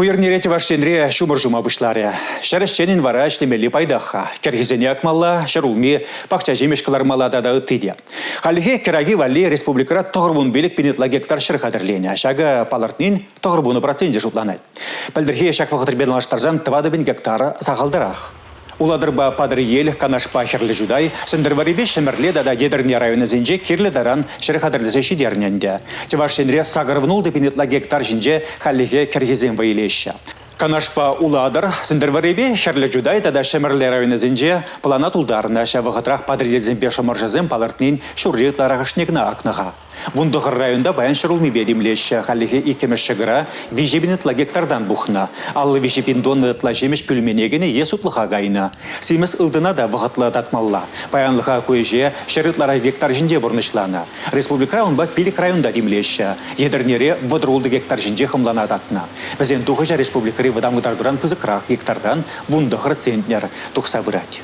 Ку эрнере Чӑваш Енре ҫумӑр ҫума пуҫларӗ. Ҫӗр ӗҫченӗн вара ӗҫлемелли пайтах-ха. Кӗрхисене акмалла, ҫӗрулми, пахча ҫимӗҫ кӑлармалла тата ытти те. Хальлӗхе кӗраки валли республикӑра 95 пин ытла гектар ҫӗр хатӗрленӗ. Ҫакӑ палӑртнин 90 проценчӗ шутланать. Пӗлтӗрхи ҫак вӑхӑтрипе танлаштарсан 4 пин гектар сахалтарах. Улатӑрпа Патӑрьел, Канашпа Хӗрлӗ Чутай, Сӗнтӗрвӑррипе Ҫӗмӗрле тата Етӗрне районӗсенче кирлӗ таран ҫӗр хатӗрлесе ҫитернӗ ӗнтӗ. Чӑваш Енре 86 пин ытла гектар ҫинче хальлӗхе кӗрхисем вӑй илеҫҫӗ. Канашпа Улатӑр, Сӗнтӗрвӑррипе Хӗрлӗ Чутай тата Ҫӗмӗрле районӗсенче плана тултарнӑ. Ҫав вӑхӑтрах Патӑрьелсемпе Шӑмӑршӑсем палӑртнин ҫурри ытларахӑшне кӑна акнӑ-ха. 19 районта паян ҫӗрулмипе тимлеҫҫӗ. Хальлӗхе иккӗмӗш ҫӑкӑра 3 пин ытла гектартан пухнӑ. 53 пин тонна ытла ҫимӗҫ пӳлмене кӗнӗ е сутлӑха кайнӑ. Симӗс ылтӑна та вӑхӑтлӑ татмалла. Паянлӑха ку ӗҫе 100 ытларах гектар ҫинче пурнӑҫланӑ. Республикӑра унпа пилӗк районта тимлеҫҫӗ. Етӗрнере 36 гектар ҫинче хӑмлана татнӑ. Вӗсен тухӑҫӗ республикӑри вӑтам кӑтартуран пысӑкрах гектартан 19 центнер тухса пырать.